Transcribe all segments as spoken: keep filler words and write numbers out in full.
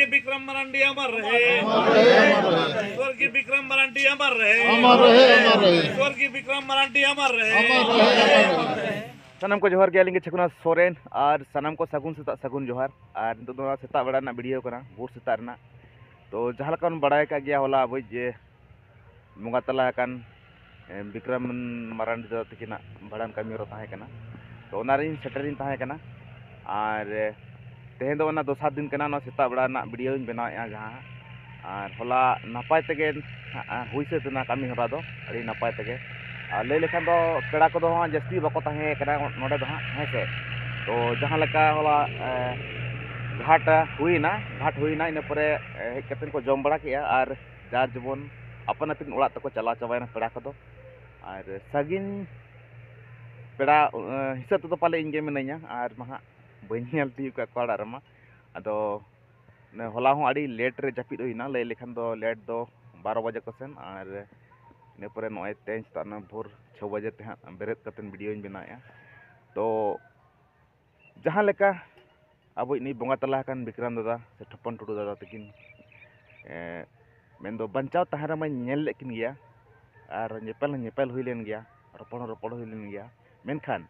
विक्रम मरांडी अमर रहे। अमर रहे, अमर रहे। स्वर्गीय विक्रम मरांडी अमर रहे। अमर रहे, अमर रहे। स्वर्गीय विक्रम मरांडी अमर रहे। अमर रहे, अमर रहे। ᱥᱟᱱᱟᱢ ᱠᱚ ᱡᱚᱦᱟᱨ ᱜᱮ, ᱟᱹᱞᱤᱧ ᱜᱮ ᱪᱷᱟᱹᱠᱩᱱᱟ ᱥᱚᱨᱮᱱ, ᱟᱨ ᱥᱟᱱᱟᱢ ᱠᱚ ᱥᱟᱹᱜᱩᱱ ᱥᱮᱛᱟᱜ, ᱥᱟᱹᱜᱩᱱ ᱡᱚᱦᱟᱨ᱾ ᱟᱨ ᱱᱤᱛᱚᱜ ᱫᱚ ᱱᱚᱣᱟ ᱥᱮᱛᱟᱜ ᱵᱮᱲᱟ ᱨᱮᱱᱟᱜ ᱵᱷᱤᱰᱤᱭᱳ ᱠᱟᱱᱟ, ᱵᱷᱳᱨ ᱥᱮᱛᱟᱜ ᱨᱮᱱᱟᱜ᱾ ᱛᱚ ᱡᱟᱦᱟᱸ ᱞᱮᱠᱟ ᱵᱚᱱ ᱵᱟᱲᱟᱭ ᱟᱠᱟᱫ ᱜᱮᱭᱟ, ᱦᱚᱞᱟ ᱟᱵᱚᱭᱤᱡ ᱡᱮ ᱵᱚᱸᱜᱟ ᱛᱟᱞᱟ ᱟᱠᱟᱱ, ᱮ, ᱵᱤᱠᱨᱚᱢ ᱢᱟᱨᱟᱱᱰᱤ ᱫᱟᱫᱟ ᱛᱟᱹᱠᱤᱱᱟᱜ ᱵᱷᱟᱸᱰᱟᱱ ᱠᱟᱹᱢᱤ ᱦᱚᱨᱟ ᱛᱟᱦᱮᱸ ᱠᱟᱱᱟ᱾ ᱛᱚ ᱚᱱᱟ ᱨᱮᱧ ᱥᱮᱴᱮᱨᱤᱧ ᱛᱟᱦᱮᱸ ᱠᱟᱱᱟ᱾ ᱟᱨ, ᱮ, ᱛᱮᱦᱮᱧ ᱫᱚ ᱚᱱᱟ ᱫᱚᱥᱟᱨ ᱫᱤᱱ ᱠᱟᱱᱟ, ᱱᱚᱣᱟ ᱥᱮᱛᱟᱜ ᱵᱮᱲᱟ ᱨᱮᱱᱟᱜ ᱵᱷᱤᱰᱤᱭᱳᱧ ᱵᱮᱱᱟᱣᱮᱫᱼᱟ ᱡᱟᱦᱟᱸ᱾ ᱟᱨ ᱦᱚᱞᱟ ᱱᱟᱯᱟᱭ ᱛᱮᱜᱮ, ᱟ, ᱦᱩᱭ ᱥᱟᱹᱛ ᱮᱱᱟ ᱠᱟᱹᱢᱤ ᱦᱚᱨᱟ ᱫᱚ, ᱟᱹᱰᱤ ᱱᱟᱯᱟᱭ ᱛᱮᱜᱮ᱾ ᱟᱨ ᱞᱟᱹᱭ ᱞᱮᱠᱷᱟᱱ ᱫᱚ ᱯᱮᱲᱟ ᱠᱚᱫᱚ ᱦᱟᱸᱜ ᱡᱟᱹᱥᱛᱤ ᱵᱟᱠᱚ ᱛᱟᱦᱮᱸ ᱠᱟᱱᱟ ᱱᱚᱰᱮ ᱫᱚ ᱦᱟᱸᱜ, ᱦᱮᱸ ᱥᱮ᱾ ᱛᱚ ᱡᱟᱦᱟᱸ ᱞᱮᱠᱟ ᱦᱚᱞᱟ, ᱮ, ᱜᱷᱟᱴ ᱦᱩᱭᱱᱟ, ᱜᱷᱟᱴ ᱦᱩᱭᱱᱟ, ᱤᱱᱟᱹ ᱯᱚᱨᱮ, ᱮ, ᱦᱮᱡ ᱠᱟᱛᱮᱫ ᱠᱚ ᱡᱚᱢ ᱵᱟᱲᱟ ᱠᱮᱜᱼᱟ, ᱟᱨ ᱡᱟᱨ ᱡᱮᱢᱚᱱ ᱟᱯᱟᱱ ᱟᱹᱯᱤᱱ ᱚᱲᱟᱜ ᱛᱮᱠᱚ ᱪᱟᱞᱟᱣ ᱪᱟᱵᱟᱭᱮᱱᱟ ᱯᱮᱲᱟ ᱠᱚᱫᱚ᱾ ᱟᱨ ᱥᱟᱺᱜᱤᱧ ᱯᱮᱲᱟ, ᱮ, ᱦᱤᱥᱟᱹᱵ ᱛᱮᱫᱚ ᱯᱟᱞᱮ ᱤᱧ ᱜᱮ ᱢᱤᱱᱟᱹᱧᱟ, ᱟᱨ ᱢᱟ ᱦᱟᱸᱜ ᱵᱟᱹᱧ ᱧᱮᱞ ᱛᱤᱭᱳᱜ ᱠᱟᱜ ᱠᱚᱣᱟ ᱚᱲᱟᱜ ᱨᱮᱢᱟ᱾ ᱟᱫᱚ ᱦᱚᱞᱟ ᱦᱚᱸ ᱟᱹᱰᱤ ᱞᱮᱴ ᱨᱮ ᱡᱟᱹᱯᱤᱫ ᱦᱩᱭᱱᱟ, ᱞᱟᱹᱭ ᱞᱮᱠᱷᱟᱱ ᱫᱚ ᱞᱮᱴ ᱫᱚ ᱵᱟᱨᱚ ᱵᱟᱡᱮ ᱠᱚ ᱥᱮᱱ, ᱟᱨ ᱤᱱᱟᱹ ᱯᱚᱨᱮ ᱱᱚᱜᱼᱚᱭ ᱛᱮᱦᱮᱧ ᱥᱮᱛᱟᱜ ᱱᱚᱣᱟ ᱵᱷᱳᱨ ᱪᱷᱚ ᱵᱟᱡᱮ ᱛᱮ ᱦᱟᱸᱜ ᱵᱮᱨᱮᱫ ᱠᱟᱛᱮᱫ ᱵᱷᱤᱰᱤᱭᱳᱧ ᱵᱮᱱᱟᱣᱮᱫᱼᱟ᱾ ᱛᱚ ᱡᱟᱦᱟᱸ ᱞᱮᱠᱟ ᱟᱵᱚᱭᱤᱡ ᱱᱩᱭ ᱵᱚᱸᱜᱟ ᱛᱟᱞᱟ ᱟᱠᱟᱱ ᱵᱤᱠᱨᱟᱢ ᱫᱟᱫᱟ ᱥᱮ ᱴᱷᱚᱯᱚᱱ ᱴᱩᱰᱩ ᱫᱟᱫᱟ ᱛᱟᱹᱠᱤᱱ, ᱮ, ᱢᱮᱱᱫᱚ ᱵᱟᱧᱪᱟᱣ ᱛᱟᱦᱮᱸ ᱨᱮᱢᱟᱧ ᱧᱮᱞ ᱞᱮᱫ ᱠᱤᱱ ᱜᱮᱭᱟ, ᱟᱨ ᱧᱮᱯᱮᱞ ᱦᱚᱸ ᱧᱮᱯᱮᱞ ᱦᱩᱭ ᱞᱮᱱ ᱜᱮᱭᱟ, ᱨᱚᱯᱚᱲ ᱦᱚᱸ ᱨᱚᱯᱚᱲ ᱦᱩᱭ ᱞᱮᱱ ᱜᱮᱭᱟ, ᱢᱮᱱᱠᱷᱟᱱ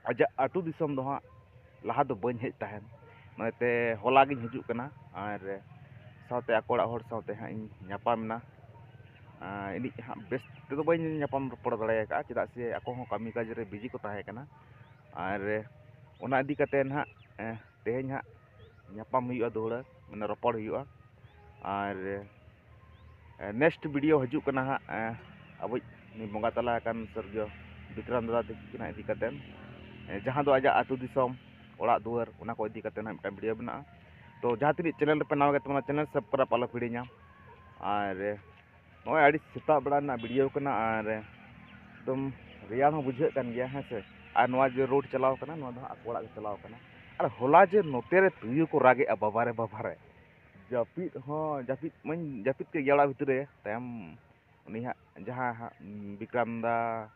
ᱟᱡᱟᱜ ᱟᱹᱛᱩ ᱫᱤᱥᱚᱢ ᱫᱚ ᱦᱟᱸᱜ ᱞᱟᱦᱟ ᱫᱚ ᱵᱟᱹᱧ ᱦᱮᱡ ᱛᱟᱦᱮᱱ᱾ ᱱᱚᱜᱼᱚᱭ ᱛᱮ ᱦᱚᱞᱟ ᱜᱤᱧ ᱦᱤᱡᱩᱜ ᱠᱟᱱᱟ, ᱟᱨ ᱥᱟᱶᱛᱮ ᱟᱠᱚ ᱚᱲᱟᱜ ᱦᱚᱲ ᱥᱟᱶᱛᱮ ᱦᱟᱸᱜ ᱤᱧ ᱧᱟᱯᱟᱢ ᱮᱱᱟ᱾ ᱟᱨ ᱤᱱᱟᱹᱜ ᱦᱟᱸᱜ ᱵᱮᱥ ᱛᱮᱫᱚ ᱵᱟᱹᱧ ᱧᱟᱯᱟᱢ ᱨᱚᱯᱚᱲ ᱫᱟᱲᱮ ᱟᱠᱟᱫᱼᱟ, ᱪᱮᱫᱟᱜ ᱥᱮ ᱟᱠᱚ ᱦᱚᱸ ᱠᱟᱹᱢᱤ ᱠᱟᱡᱽ ᱨᱮ ᱵᱤᱡᱤ ᱠᱚ ᱛᱟᱦᱮᱸ ᱠᱟᱱᱟ᱾ ᱟᱨ ᱚᱱᱟ ᱤᱫᱤ ᱠᱟᱛᱮ ᱱᱟᱦᱟᱜ, ᱮ, ᱛᱮᱦᱮᱧ ᱦᱟᱸᱜ ᱧᱟᱯᱟᱢ ᱦᱩᱭᱩᱜᱼᱟ ᱫᱚᱦᱲᱟ, ᱢᱟᱱᱮ ᱨᱚᱯᱚᱲ ᱦᱩᱭᱩᱜᱼᱟ᱾ ᱟᱨ, ᱮ, ᱱᱮᱠᱥᱴ ᱵᱷᱤᱰᱤᱭᱳ ᱦᱤᱡᱩᱜ ᱠᱟᱱᱟ ᱦᱟᱸᱜ, ᱮ, ᱟᱵᱚᱭᱤᱡ ᱱᱩᱭ ᱵᱚᱸᱜᱟ ᱛᱟᱞᱟ ᱟᱠᱟᱱ ᱥᱚᱨᱜᱤᱭᱚ ᱵᱤᱠᱨᱚᱢ ᱫᱟᱫᱟ ᱛᱟᱹᱠᱤᱱᱟᱜ ᱤᱫᱤ ᱠᱟᱛᱮ, ᱮ, ᱡᱟᱦᱟᱸ ᱫᱚ ᱟᱡᱟᱜ ᱟᱹᱛᱩ ᱫᱤᱥᱚᱢ, ᱚᱲᱟᱜ ᱫᱩᱣᱟᱹᱨ, ᱚᱱᱟ ᱠᱚ ᱤᱫᱤ ᱠᱟᱛᱮ ᱦᱟᱸᱜ ᱢᱤᱫᱴᱟᱝ ᱵᱷᱤᱰᱤᱭᱳ ᱢᱮᱱᱟᱜᱼᱟ᱾ ᱛᱚ ᱡᱟᱦᱟᱸ ᱛᱤᱱᱟᱹᱜ ᱪᱮᱱᱮᱞ ᱨᱮᱯᱮ ᱱᱟᱣᱟ ᱜᱮ ᱛᱟᱵᱚᱱᱟ, ᱪᱮᱱᱮᱞ ᱥᱟᱵᱥᱠᱨᱟᱭᱤᱵ ᱟᱞᱚ ᱯᱮ ᱦᱤᱲᱤᱧᱟ᱾ ᱟᱨ ᱱᱚᱜᱼᱚᱭ ᱟᱹᱰᱤ ᱥᱮᱛᱟᱜ ᱵᱮᱲᱟ ᱨᱮᱱᱟᱜ ᱵᱷᱤᱰᱤᱭᱳ ᱠᱟᱱᱟ, ᱟᱨ ᱮᱠᱫᱚᱢ ᱨᱮᱭᱟᱲ ᱦᱚᱸ ᱵᱩᱡᱷᱟᱹᱜ ᱠᱟᱱ ᱜᱮᱭᱟ, ᱦᱮᱸ ᱥᱮ᱾ ᱟᱨ ᱱᱚᱣᱟ ᱡᱮ ᱨᱳᱰ ᱪᱟᱞᱟᱣ ᱠᱟᱱᱟ, ᱱᱚᱣᱟ ᱫᱚ ᱦᱟᱸᱜ ᱟᱠᱚ ᱚᱲᱟᱜ ᱜᱮ ᱪᱟᱞᱟᱣ ᱠᱟᱱᱟ᱾ ᱟᱨ ᱦᱚᱞᱟ ᱡᱮ ᱱᱚᱛᱮ ᱨᱮ ᱛᱩᱭᱩ ᱠᱚ ᱨᱟᱜᱮᱜᱼᱟ, ᱵᱟᱵᱟ ᱨᱮ, ᱵᱟᱵᱟ ᱨᱮ, ᱡᱟᱹᱯᱤᱫ ᱦᱚᱸ ᱡᱟᱹᱯᱤᱫ ᱢᱟᱧ ᱡᱟᱹᱯᱤᱫ ᱠᱮᱫ ᱜᱮᱭᱟ ᱚᱲᱟᱜ ᱵᱷᱤᱛᱤᱨ ᱨᱮ᱾ ᱛᱟᱭᱚᱢ ᱩᱱᱤ ᱦᱟᱸᱜ ᱡᱟᱦᱟᱸ ᱦᱟᱸᱜ ᱵᱤᱠᱨᱟᱢ ᱫᱟ,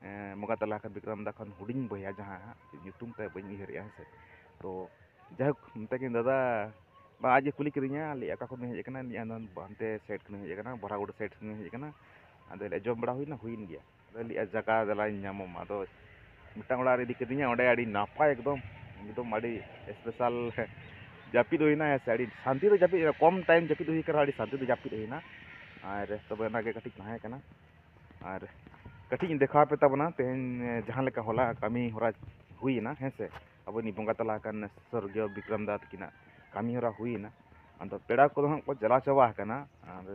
ᱮᱸ, ᱵᱚᱸᱜᱟ ᱛᱟᱞᱟ ᱟᱠᱟᱱ ᱵᱤᱠᱨᱟᱢ ᱫᱟ ᱠᱷᱚᱱ ᱦᱩᱰᱤᱧ ᱵᱚᱭᱦᱟ ᱡᱟᱦᱟᱸᱭ ᱦᱟᱸᱜ, ᱧᱩᱛᱩᱢ ᱛᱟᱭ ᱵᱟᱹᱧ ᱩᱭᱦᱟᱹᱨᱮᱜᱼᱟ, ᱦᱮᱸ ᱥᱮ᱾ ᱛᱚ ᱡᱟᱭᱦᱳᱠ, ᱢᱮᱛᱟᱭ ᱠᱟᱹᱱᱟᱹᱧ, "ᱫᱟᱫᱟ, ᱵᱟᱝ, ᱟᱡ ᱮ ᱠᱩᱞᱤ ᱠᱤᱫᱤᱧᱟ, ᱞᱟᱹᱭᱮᱫᱼᱟ, "ᱚᱠᱟ ᱠᱷᱚᱱ ᱵᱤᱱ ᱦᱮᱡ ᱟᱠᱟᱱᱟ?" ᱞᱟᱹᱭᱮᱫᱼᱟ, "ᱱᱚᱣᱟ ᱦᱟᱱᱛᱮ side ᱠᱷᱚᱱᱤᱧ ᱦᱮᱡ ᱟᱠᱟᱱᱟ, ᱵᱚᱨᱟᱜᱚᱰ side ᱠᱷᱚᱱᱤᱧ ᱦᱮᱡ ᱟᱠᱟᱱᱟ᱾" ᱟᱫᱚ ᱞᱟᱹᱭᱮᱫᱼᱟ, "ᱡᱚᱢ ᱵᱟᱲᱟ ᱦᱩᱭᱱᱟ?" "ᱦᱩᱭᱮᱱ ᱜᱮᱭᱟ᱾" ᱟᱫᱚ ᱞᱟᱹᱭᱮᱫᱼᱟ, "ᱡᱟᱭᱜᱟ ᱫᱮᱞᱟᱧ ᱧᱟᱢᱟᱢᱟ᱾" ᱟᱫᱚ ᱢᱤᱫᱴᱟᱝ ᱚᱲᱟᱜ ᱨᱮ ᱤᱫᱤ ᱠᱤᱫᱤᱧᱟ, ᱚᱸᱰᱮ ᱟᱹᱰᱤ ᱱᱟᱯᱟᱭ ᱮᱠᱫᱚᱢ, ᱮᱠᱫᱚᱢ ᱟᱹᱰᱤ special ᱡᱟᱹᱯᱤᱫ ᱦᱩᱭᱱᱟ, ᱦᱮᱸ ᱥᱮ, ᱟᱹᱰᱤ ᱥᱟᱱᱛᱤ ᱛᱮ ᱡᱟᱹᱯᱤᱫ ᱦᱩᱭ ᱠᱟᱱᱟ, ᱟᱹᱰᱤ ᱥᱟᱱᱛᱤ ᱛᱮ ᱡᱟᱹᱯᱤᱫ ᱦᱩᱭᱱᱟ᱾ ᱟᱨ ᱛᱚᱵᱮ ᱚᱱᱟᱜᱮ ᱠᱟᱹᱴᱤᱡ ᱛᱟᱦᱮᱸ ᱠᱟᱱᱟ᱾ ᱟᱨ ᱠᱟᱹᱴᱤᱡ ᱤᱧ ᱫᱮᱠᱷᱟᱣ ᱟᱯᱮ ᱛᱟᱵᱚᱱᱟ ᱛᱮᱦᱮᱧ, ᱡᱟᱦᱟᱸ ᱞᱮᱠᱟ ᱦᱚᱞᱟ ᱠᱟᱹᱢᱤ ᱦᱚᱨᱟ ᱦᱩᱭᱮᱱᱟ, ᱦᱮᱸ ᱥᱮ, ᱟᱵᱚ ᱱᱤᱡ ᱵᱚᱸᱜᱟ ᱛᱟᱞᱟ ᱟᱠᱟᱱ ᱥᱚᱨᱜᱤᱭᱚ ᱵᱤᱠᱨᱚᱢ ᱫᱟ ᱛᱟᱹᱠᱤᱱᱟᱜ ᱠᱟᱹᱢᱤ ᱦᱚᱨᱟ ᱦᱩᱭᱮᱱᱟ᱾ ᱟᱫᱚ ᱯᱮᱲᱟ ᱠᱚᱫᱚ ᱦᱟᱸᱜ ᱠᱚ ᱪᱟᱞᱟᱣ ᱪᱟᱵᱟ ᱟᱠᱟᱱᱟ᱾ ᱟᱨ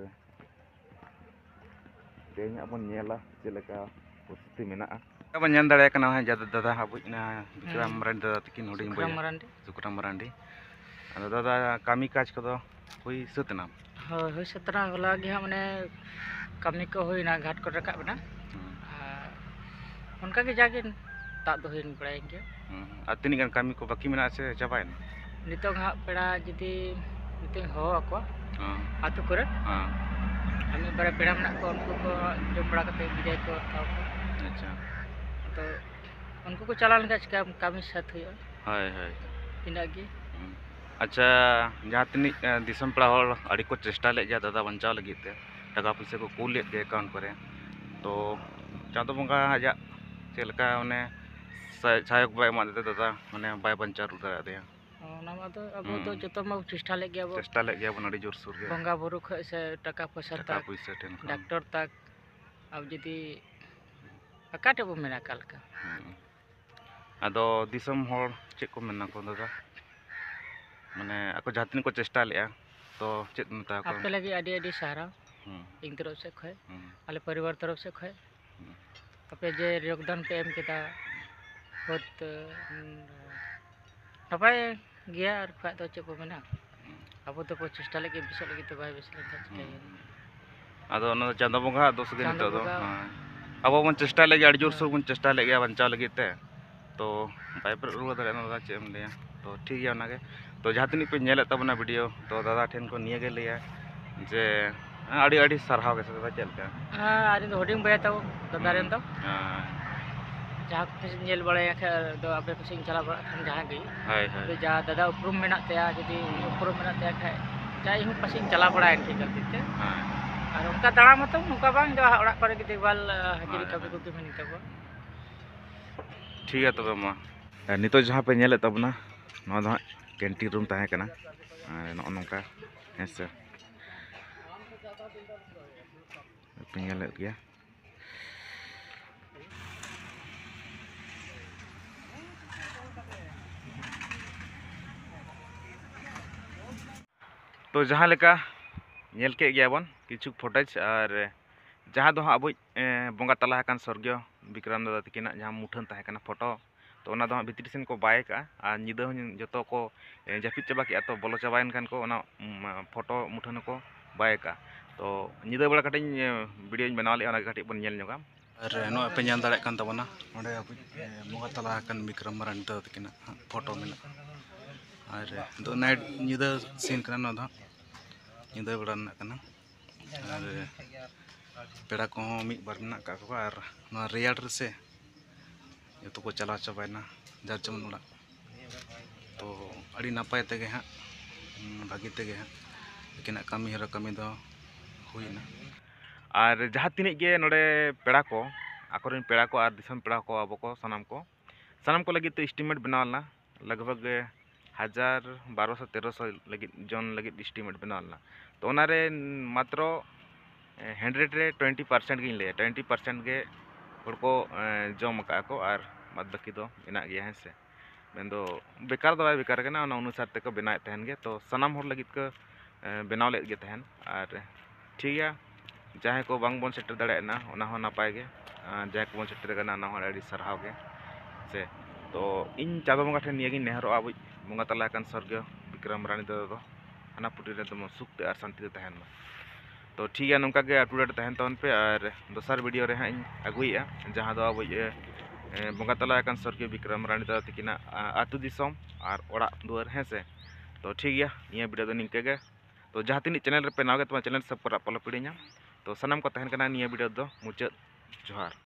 ᱛᱮᱦᱮᱧ ᱦᱟᱸᱜ ᱵᱚᱱ ᱧᱮᱞᱟ ᱪᱮᱫ ᱞᱮᱠᱟ ᱯᱚᱨᱤᱥᱛᱷᱤᱛᱤ ᱢᱮᱱᱟᱜᱼᱟ᱾ ᱵᱚᱱ ᱧᱮᱞ ᱫᱟᱲᱮᱭᱟᱜ ᱠᱟᱱᱟ, ᱦᱮᱸ, ᱡᱟᱫᱟ-, ᱫᱟᱫᱟ ᱦᱟᱸᱜ ᱵᱩᱡᱽ ᱮᱱᱟ, ᱵᱤᱠᱨᱚᱢ ᱦᱩᱸ᱾ ᱢᱟᱨᱟᱱᱰᱤ ᱫᱟᱫᱟ ᱛᱟᱹᱠᱤᱱ ᱦᱩᱰᱤᱧ ᱥᱩᱠᱨᱟᱢ ᱵᱚᱭᱦᱟ᱾ ᱢᱟᱨᱟᱱᱰᱤ᱾ ᱥᱩᱠᱨᱟᱢ ᱢᱟᱨᱟᱱᱰᱤ᱾ ᱟᱫᱚ ᱫᱟᱫᱟ, ᱠᱟᱹᱢᱤ ᱠᱟᱡᱽ ᱠᱚᱫᱚ ᱦᱩᱭ ᱥᱟᱹᱛ ᱮᱱᱟ? ᱦᱳᱭ, ᱦᱩᱭ ᱥᱟᱹᱛ ᱮᱱᱟ᱾ ᱦᱚᱞᱟ ᱜᱮ ᱦᱟᱸᱜ ᱢᱟᱱᱮ ᱠᱟᱹᱢᱤ ᱠᱚ ᱦᱩᱭᱱᱟ, ᱜᱷᱟᱴ ᱠᱚ ᱨᱟᱠᱟᱵ ᱮᱱᱟ᱾ ᱦᱩᱸ᱾ ᱟᱨ ᱚᱱᱠᱟ ᱜᱮ ᱡᱟᱜᱮ ᱫᱟᱜ ᱫᱚ ᱦᱩᱭ ᱵᱟᱲᱟᱭᱮᱱ ᱜᱮᱭᱟ᱾ ᱦᱩᱸ᱾ ᱟᱨ ᱛᱤᱱᱟᱹᱜ ᱜᱟᱱ ᱠᱟᱹᱢᱤ ᱠᱚ ᱵᱟᱹᱠᱤ ᱢᱮᱱᱟᱜᱼᱟ ᱥᱮ ᱪᱟᱵᱟᱭᱮᱱᱟ? ᱱᱤᱛᱚᱜ ᱦᱟᱸᱜ ᱯᱮᱲᱟ ᱡᱩᱫᱤ ᱱᱤᱛᱚᱜ ᱤᱧ ᱦᱚᱦᱚ ᱟᱠᱚᱣᱟ ᱦᱮᱸ᱾ ᱟᱹᱛᱩ ᱠᱚᱨᱮ, ᱦᱮᱸ᱾ ᱟᱨ ᱢᱤᱫ ᱵᱟᱨᱭᱟ ᱯᱮᱲᱟ ᱢᱮᱱᱟᱜ ᱠᱚᱣᱟ, ᱩᱱᱠᱩ ᱠᱚ ᱡᱚᱢ ᱵᱟᱲᱟ ᱠᱟᱛᱮ ᱵᱤᱫᱟᱹᱭ ᱠᱚ ᱦᱟᱛᱟᱣ ᱠᱚᱣᱟ᱾ ᱟᱪᱪᱷᱟ᱾ ᱛᱚ ᱩᱱᱠᱩ ᱠᱚ ᱪᱟᱞᱟᱣ ᱞᱮᱱᱠᱷᱟᱱ ᱪᱤᱠᱟᱹ ᱠᱟᱹᱢᱤ ᱥᱟᱹᱛ ᱦᱩᱭᱩᱜᱼᱟ? ᱦᱳᱭ, ᱦᱳᱭ᱾ ᱤᱱᱟᱹᱜ ᱜᱮ᱾ ᱦᱩᱸ᱾ ᱟᱪᱪᱷᱟ, ᱡᱟᱦᱟᱸ ᱛᱤᱱᱟᱹᱜ, ᱮ, ᱫᱤᱥᱚᱢ ᱯᱮᱲᱟ ᱦᱚᱲ ᱟᱹᱰᱤ ᱠᱚ ᱪᱮᱥᱴᱟ ᱞᱮᱫ ᱜᱮᱭᱟ ᱫᱟᱫᱟ ᱵᱟᱧᱪᱟᱣ ᱞᱟᱹᱜᱤᱫ ᱛᱮ, ᱴᱟᱠᱟ ᱯᱩᱭᱥᱟᱹ ᱠᱚ ᱠᱩᱞ ᱞᱮᱫ ᱜᱮᱭᱟ account ᱠᱚᱨᱮ, ᱛᱚ ᱪᱟᱸᱫᱚ ᱵᱚᱸᱜᱟ ᱟᱡᱟᱜ ᱪᱮᱫ ᱞᱮᱠᱟ ᱚᱱᱮ ᱥᱟᱭ-, ᱥᱟᱭᱚᱠ ᱵᱟᱭ ᱮᱢᱟᱫ ᱫᱮ ᱫᱟᱫᱟ, ᱢᱟᱱᱮ ᱵᱟᱭ ᱵᱟᱧᱪᱟᱣ ᱨᱩᱣᱟᱹᱲ ᱫᱟᱲᱮᱭᱟᱫᱮᱭᱟ᱾ ᱚᱱᱟ ᱢᱟ ᱫᱚ ᱟᱵᱚ ᱫᱚ ᱦᱩᱸ᱾ ᱡᱚᱛᱚ ᱢᱟ ᱪᱮᱥᱴᱟ ᱞᱮᱫ ᱜᱮᱭᱟ ᱵᱚ᱾ ᱪᱮᱥᱴᱟ ᱞᱮᱫ ᱜᱮᱭᱟ ᱵᱚᱱ ᱟᱹᱰᱤ ᱡᱳᱨᱥᱳᱨ ᱜᱮ᱾ ᱵᱚᱸᱜᱟ ᱵᱩᱨᱩ ᱠᱷᱚᱡ ᱥᱮ ᱴᱟᱠᱟ ᱯᱚᱭᱥᱟ ᱴᱟᱠᱟ ᱛᱟᱠ, ᱯᱩᱭᱥᱟᱹ ᱴᱷᱮᱱ ᱠᱷᱚᱱ᱾ ᱰᱟᱠᱛᱚᱨ ᱛᱟᱠ, ᱟᱵᱚ ᱡᱩᱫᱤ ᱚᱠᱟᱴᱷᱮᱡ ᱵᱚ ᱢᱮᱱᱟ ᱚᱠᱟ ᱞᱮᱠᱟ᱾ ᱦᱩᱸ᱾ ᱟᱫᱚ ᱫᱤᱥᱚᱢ ᱦᱚᱲ ᱪᱮᱫ ᱠᱚ ᱢᱮᱱᱟ ᱠᱚ ᱫᱟᱫᱟ? ᱢᱟᱱᱮ ᱟᱠᱚ ᱡᱟᱦᱟᱸ ᱛᱤᱱᱟᱹᱜ ᱠᱚ ᱪᱮᱥᱴᱟ ᱞᱮᱫᱼᱟ, ᱛᱚ ᱪᱮᱫ ᱢᱮᱛᱟ ᱠᱚᱣᱟ? ᱟᱯᱮ ᱞᱟᱹᱜᱤᱫ ᱟᱹᱰᱤ ᱟᱹᱰᱤ ᱥᱟᱨᱦᱟᱣ᱾ ᱦᱩᱸ᱾ ᱤᱧ ᱛᱚᱨᱚᱯ ᱥᱮᱫ ᱠᱷᱚᱡ, ᱦᱩᱸ᱾ ᱟᱞᱮ ᱯᱚᱨᱤᱵᱟᱨ ᱛᱚᱨᱚᱯ ᱥᱮᱫ ᱠᱷᱚᱡ᱾ ᱦᱩᱸ᱾ ᱟᱯᱮ ᱡᱮ ᱡᱳᱜᱽᱫᱟᱱ ᱯᱮ ᱮᱢ ᱠᱮᱫᱟ, ᱵᱚᱦᱩᱛ, ᱩᱸ, ᱱᱟᱯᱟᱭ ᱜᱮᱭᱟ᱾ ᱟᱨ ᱠᱷᱟᱡ ᱫᱚ ᱪᱮᱫ ᱠᱚ ᱢᱮᱱᱟ, ᱦᱩᱸ᱾ ᱟᱵᱚ ᱫᱚᱵᱚ ᱪᱮᱥᱴᱟ ᱞᱟᱹᱜᱤᱫ ᱵᱮᱥᱚᱜ ᱞᱟᱹᱜᱤᱫ ᱛᱮ, ᱵᱟᱭ ᱵᱮᱥ ᱞᱮᱱᱠᱷᱟᱱ ᱪᱤᱠᱟᱹᱭᱟ? ᱦᱩᱸ᱾ ᱟᱫᱚ ᱚᱱᱟ ᱫᱚ ᱪᱟᱸᱫᱚ ᱵᱚᱸᱜᱟᱣᱟᱜ ᱫᱳᱥ ᱜᱮ ᱪᱟᱸᱫᱚ ᱱᱤᱛᱚᱜ ᱫᱚ᱾ ᱵᱚᱸᱜᱟ᱾ ᱦᱮᱸ᱾ ᱟᱵᱚ ᱵᱚᱱ ᱪᱮᱥᱴᱟ ᱞᱮᱫ ᱜᱮᱭᱟ, ᱟᱹᱰᱤ ᱡᱳᱨ ᱥᱳᱨ ᱦᱮᱸ᱾ ᱵᱚᱱ ᱪᱮᱥᱴᱟ ᱞᱮᱫ ᱜᱮᱭᱟ ᱵᱟᱧᱪᱟᱣ ᱞᱟᱹᱜᱤᱫ ᱛᱮ, ᱛᱚ ᱵᱟᱭ ᱯᱮᱨᱮᱡ ᱨᱩᱣᱟᱹᱲ ᱫᱟᱲᱮᱭᱟᱜᱼᱟ, ᱚᱱᱟ ᱫᱚ ᱪᱮᱫ ᱮᱢ ᱞᱟᱹᱭᱟ᱾ ᱛᱚ ᱴᱷᱤᱠ ᱜᱮᱭᱟ, ᱚᱱᱟᱜᱮ᱾ ᱛᱚ ᱡᱟᱦᱟᱸ ᱛᱤᱱᱟᱹᱜ ᱯᱮ ᱧᱮᱞᱮᱫ ᱛᱟᱵᱚᱱᱟ video, ᱛᱚ ᱫᱟᱫᱟ ᱴᱷᱮᱱ ᱠᱷᱚᱱ ᱱᱤᱭᱟᱹ ᱜᱮ ᱞᱟᱹᱭᱟ ᱡᱮ, ᱦᱮᱸ, ᱟᱹᱰᱤ ᱟᱹᱰᱤ ᱥᱟᱨᱦᱟᱣ ᱜᱮ ᱥᱮ ᱫᱟᱫᱟ, ᱪᱮᱫ ᱞᱮᱠᱟ? ᱦᱮᱸ, ᱟᱹᱞᱤᱧ ᱫᱚ ᱦᱩᱰᱤᱧ ᱵᱚᱭᱦᱟ ᱛᱟᱵᱚ ᱫᱟᱫᱟ ᱨᱮᱱ ᱫᱚ᱾ ᱦᱮᱸ᱾ ᱡᱟᱦᱟᱸ ᱠᱚ ᱯᱟᱥᱮᱡ ᱧᱮᱞ ᱵᱟᱲᱟᱭᱟ ᱠᱷᱟᱡ ᱫᱚ, ᱟᱯᱮ ᱯᱟᱥᱮᱡ ᱤᱧ ᱪᱟᱞᱟᱣ ᱵᱟᱲᱟᱜ ᱠᱷᱟᱱ ᱡᱟᱦᱟᱸ ᱜᱮ, ᱦᱳᱭ, ᱦᱳᱭ᱾ ᱟᱫᱚ ᱡᱟ ᱫᱟᱫᱟ ᱩᱯᱨᱩᱢ ᱢᱮᱱᱟᱜ ᱛᱟᱭᱟ, ᱡᱩᱫᱤ ᱩᱱᱤ ᱩᱯᱨᱩᱢ ᱢᱮᱱᱟᱜ ᱛᱟᱭᱟ ᱠᱷᱟᱡ, ᱡᱟ ᱤᱧ ᱦᱚᱸ ᱯᱟᱥᱮᱡ ᱤᱧ ᱪᱟᱞᱟᱣ ᱵᱟᱲᱟᱭᱮᱱ ᱜᱮ ᱜᱟᱛᱮ ᱛᱮ᱾ ᱦᱮᱸ᱾ ᱟᱨ ᱚᱱᱠᱟ ᱫᱟᱬᱟ ᱢᱟᱛᱚ ᱱᱚᱝᱠᱟ ᱵᱟᱝ, ᱡᱟ ᱚᱲᱟᱜ ᱠᱚᱨᱮ ᱜᱮ ᱫᱮᱠᱷᱵᱷᱟᱞ, ᱦᱟᱹᱡᱨᱤ ᱦᱳᱭ, ᱠᱟᱹᱢᱤ ᱦᱳᱭ᱾ ᱠᱚᱜᱮ ᱢᱮᱱᱟᱜ ᱛᱟᱵᱚᱱᱟ᱾ ᱴᱷᱤᱠ ᱜᱮᱭᱟ ᱛᱚᱵᱮ ᱢᱟ᱾ ᱟᱨ ᱱᱤᱛᱚᱜ ᱡᱟᱦᱟᱸ ᱯᱮ ᱧᱮᱞᱮᱫ ᱛᱟᱵᱚᱱᱟ, ᱱᱚᱣᱟ ᱫᱚ ᱦᱟᱸᱜ canteen room ᱛᱟᱦᱮᱸ ᱠᱟᱱᱟ᱾ ᱟᱨ ᱱᱚᱜᱼᱚ ᱱᱚᱝᱠᱟ, ᱦᱮᱸ ᱥᱮ, ᱯᱮ ᱧᱮᱞᱮᱫ ᱜᱮᱭᱟ᱾ ᱛᱚ, ᱡᱟᱦᱟᱸ ᱞᱮᱠᱟ ᱧᱮᱞ ᱠᱮᱫ ᱜᱮᱭᱟ ᱵᱚᱱ ᱠᱤᱪᱷᱩ footage, ᱟᱨ ᱡᱟᱦᱟᱸ ᱫᱚ ᱦᱟᱸᱜ ᱟᱵᱚᱭᱤᱡ, ᱮ, ᱵᱚᱸᱜᱟ ᱛᱟᱞᱟ ᱟᱠᱟᱱ ᱥᱚᱨᱜᱤᱭᱚ ᱵᱤᱠᱨᱚᱢ ᱫᱟᱫᱟ ᱛᱟᱹᱠᱤᱱᱟᱜ ᱡᱟᱦᱟᱸ ᱢᱩᱴᱷᱟᱹᱱ ᱛᱟᱦᱮᱸ ᱠᱟᱱᱟ, ᱯᱷᱳᱴᱳ, ᱛᱚ ᱚᱱᱟ ᱫᱚ ᱦᱟᱸᱜ ᱵᱷᱤᱛᱨᱤ ᱥᱮᱱ ᱠᱚ ᱵᱟᱭ ᱠᱟᱜᱼᱟ᱾ ᱟᱨ ᱧᱤᱫᱟᱹ ᱦᱚᱸ ᱡᱚᱛᱚ ᱠᱚ, ᱮ, ᱡᱟᱹᱯᱤᱫ ᱪᱟᱵᱟ ᱠᱮᱜᱼᱟ, ᱛᱚ ᱵᱚᱞᱚ ᱪᱟᱵᱟᱭᱮᱱ ᱠᱷᱟᱱ ᱠᱚ ᱚᱱᱟ, ᱩᱢ, ᱯᱷᱳᱴᱳ ᱢᱩᱴᱷᱟᱹᱱ ᱦᱚᱸᱠᱚ ᱵᱟᱭ ᱠᱟᱜᱼᱟ᱾ ᱛᱚ ᱧᱤᱫᱟᱹ ᱵᱮᱲᱟ ᱠᱟᱹᱴᱤᱡ ᱤᱧ, ᱮ, video ᱧ ᱵᱮᱱᱟᱣ ᱞᱮᱜᱼᱟ, ᱚᱱᱟ ᱜᱮ ᱠᱟᱹᱴᱤᱡ ᱵᱚᱱ ᱧᱮᱞ ᱧᱚᱜᱟ᱾ ᱟᱨ ᱱᱚᱜᱼᱚᱭ ᱯᱮ ᱧᱮᱞ ᱫᱟᱲᱮᱭᱟᱜ ᱠᱟᱱ ᱛᱟᱵᱚᱱᱟ, ᱱᱚᱸᱰᱮ ᱟᱵᱚ, ᱮ, ᱵᱚᱸᱜᱟ ᱛᱟᱞᱟ ᱟᱠᱟᱱ ᱵᱤᱠᱨᱚᱢ ᱢᱟᱨᱟᱱᱰᱤ ᱫᱟᱫᱟ ᱛᱟᱹᱠᱤᱱᱟᱜ ᱦᱟᱸᱜ ᱯᱷᱳᱴᱳ ᱢᱮᱱᱟᱜᱼᱟ᱾ ᱟᱨ ᱫᱚ night, ᱧᱤᱫᱟᱹ scene ᱠᱟᱱᱟ ᱱᱚᱣᱟ ᱫᱚ ᱦᱟᱸᱜ, ᱧᱤᱫᱟᱹ ᱵᱮᱲᱟ ᱨᱮᱱᱟᱜ ᱠᱟᱱᱟ᱾ ᱟᱨ ᱯᱮᱲᱟ ᱠᱚᱦᱚᱸ ᱢᱤᱫ ᱵᱟᱨ ᱢᱮᱱᱟᱜ ᱟᱠᱟᱫ ᱠᱚᱣᱟ, ᱟᱨ ᱱᱚᱣᱟ ᱨᱮᱭᱟᱲ ᱨᱮᱥᱮ ᱡᱚᱛᱚ ᱠᱚ ᱪᱟᱞᱟᱣ ᱪᱟᱵᱟᱭᱮᱱᱟ ᱡᱟᱨ ᱡᱮᱢᱚᱱ ᱚᱲᱟᱜ᱾ ᱛᱚ ᱟᱹᱰᱤ ᱱᱟᱯᱟᱭ ᱛᱮᱜᱮ ᱦᱟᱸᱜ, ᱩᱸ, ᱵᱷᱟᱹᱜᱤ ᱛᱮᱜᱮ ᱦᱟᱸᱜ ᱟᱹᱠᱤᱱᱟᱜ ᱠᱟᱹᱢᱤ ᱦᱚᱨᱟ ᱠᱟᱹᱢᱤ ᱫᱚ ᱦᱩᱭᱱᱟ᱾ ᱟᱨ ᱡᱟᱦᱟᱸ ᱛᱤᱱᱟᱹᱜ ᱜᱮ ᱱᱚᱰᱮ ᱯᱮᱲᱟ ᱠᱚ, ᱟᱠᱚᱨᱮᱱ ᱯᱮᱲᱟ ᱠᱚ ᱟᱨ ᱫᱤᱥᱚᱢ ᱯᱮᱲᱟ ᱠᱚ, ᱟᱵᱚ ᱠᱚ ᱥᱟᱱᱟᱢ ᱠᱚ, ᱥᱟᱱᱟᱢ ᱠᱚ ᱞᱟᱹᱜᱤᱫ ᱛᱮ estimate ᱵᱮᱱᱟᱣ ᱞᱮᱱᱟ᱾ ᱞᱟᱜᱽ ᱵᱷᱟᱜᱽ ᱦᱟᱡᱟᱨ ᱵᱟᱨᱚᱥᱚ ᱛᱮᱨᱚᱥᱚ ᱞᱟᱹᱜᱤᱫ, ᱡᱚᱱ ᱞᱟᱹᱜᱤᱫ estimate ᱵᱮᱱᱟᱣ ᱞᱮᱱᱟ᱾ ᱛᱚ ᱚᱱᱟᱨᱮ ᱢᱟᱛᱨᱚ, ᱮ, hundred ᱨᱮ twenty percent ᱜᱤᱧ ᱞᱟᱹᱭᱟ, twenty percent ᱜᱮ ᱦᱚᱲ ᱠᱚ, ᱮ, ᱡᱚᱢ ᱟᱠᱟᱫᱼᱟ ᱠᱚ, ᱟᱨ ᱵᱟᱫᱽ ᱵᱟᱹᱠᱤ ᱫᱚ ᱢᱮᱱᱟᱜ ᱜᱮᱭᱟ, ᱦᱮᱸ ᱥᱮ᱾ ᱢᱮᱱᱫᱚ ᱵᱮᱠᱟᱨ ᱫᱚ ᱵᱟᱭ ᱵᱮᱠᱟᱨ ᱠᱟᱱᱟ, ᱚᱱᱟ ᱚᱱᱩᱥᱟᱨ ᱛᱮᱠᱚ ᱵᱮᱱᱟᱣᱮᱫ ᱛᱟᱦᱮᱱ ᱜᱮ᱾ ᱛᱚ ᱥᱟᱱᱟᱢ ᱦᱚᱲ ᱞᱟᱹᱜᱤᱫ ᱠᱚ, ᱮ, ᱵᱮᱱᱟᱣ ᱞᱮᱫ ᱜᱮ ᱛᱟᱦᱮᱱ᱾ ᱟᱨ ᱴᱷᱤᱠ ᱜᱮᱭᱟ, ᱡᱟᱦᱟᱸᱭ ᱠᱚ ᱵᱟᱝ ᱵᱚᱱ ᱥᱮᱴᱮᱨ ᱫᱟᱲᱮᱭᱟᱜᱼᱟ, ᱚᱱᱟ ᱦᱚᱸ ᱱᱟᱯᱟᱭ ᱜᱮ᱾ ᱟᱨ ᱡᱟᱦᱟᱸᱭ ᱠᱚᱵᱚᱱ ᱥᱮᱴᱮᱨ ᱠᱟᱱᱟ, ᱚᱱᱟ ᱦᱚᱸ ᱟᱹᱰᱤ ᱥᱟᱨᱦᱟᱣ ᱜᱮ᱾ ᱥᱮ, ᱛᱚ ᱤᱧ ᱪᱟᱸᱫᱚ ᱵᱚᱸᱜᱟ ᱴᱷᱮᱱ ᱱᱤᱭᱟᱹᱜᱤᱧ ᱱᱮᱦᱚᱨᱚᱜᱼᱟ, ᱟᱵᱚᱭᱤᱡ ᱵᱚᱸᱜᱟ ᱛᱟᱞᱟ ᱟᱠᱟᱱ ᱥᱚᱨᱜᱤᱭᱚ ᱵᱤᱠᱨᱚᱢ ᱢᱟᱨᱟᱱᱰᱤ ᱫᱟᱫᱟ ᱫᱚ ᱦᱟᱱᱟ ᱯᱩᱨᱤ ᱨᱮ ᱫᱚᱢᱮ ᱥᱩᱠ ᱛᱮ ᱟᱨ ᱥᱟᱱᱛᱤ ᱛᱮ ᱛᱟᱦᱮᱱ ᱢᱟ᱾ ᱛᱚ ᱴᱷᱤᱠ ᱜᱮᱭᱟ, ᱱᱚᱝᱠᱟ ᱜᱮ up to date ᱛᱟᱦᱮᱱ ᱛᱟᱵᱚᱱ ᱯᱮ, ᱟᱨ ᱫᱚᱥᱟᱨ video ᱨᱮ ᱦᱟᱸᱜ ᱤᱧ ᱟᱹᱜᱩᱭᱮᱫᱼᱟ, ᱡᱟᱦᱟᱸ ᱫᱚ ᱟᱵᱚᱭᱤᱡ, ᱮ, ᱮ, ᱵᱚᱸᱜᱟ ᱛᱟᱞᱟ ᱟᱠᱟᱱ ᱥᱚᱨᱜᱤᱭᱚ ᱵᱤᱠᱨᱚᱢ ᱢᱟᱨᱟᱱᱰᱤ ᱫᱟᱫᱟ ᱛᱟᱹᱠᱤᱱᱟᱜ, ᱟ, ᱟᱹᱛᱩ ᱫᱤᱥᱚᱢ ᱟᱨ ᱚᱲᱟᱜ ᱫᱩᱣᱟᱹᱨ, ᱦᱮᱸ ᱥᱮ᱾ ᱛᱚ ᱴᱷᱤᱠ ᱜᱮᱭᱟ, ᱱᱤᱭᱟᱹ video ᱫᱚ ᱱᱤᱝᱠᱟᱹ ᱜᱮ᱾ ᱛᱚ ᱡᱟᱦᱟᱸ ᱛᱤᱱᱟᱹᱜ channel ᱨᱮᱯᱮ ᱱᱟᱣᱟ ᱜᱮ, ᱛᱚ channel subscribe ᱟᱞᱚ ᱯᱮ ᱦᱤᱲᱤᱧᱟ᱾ ᱛᱚ ᱥᱟᱱᱟᱢ ᱠᱚ ᱛᱟᱦᱮᱱ ᱠᱟᱱᱟ ᱱᱤᱭᱟᱹ video ᱫᱚ ᱢᱩᱪᱟᱹᱫ᱾ ᱡᱚᱦᱟᱨ᱾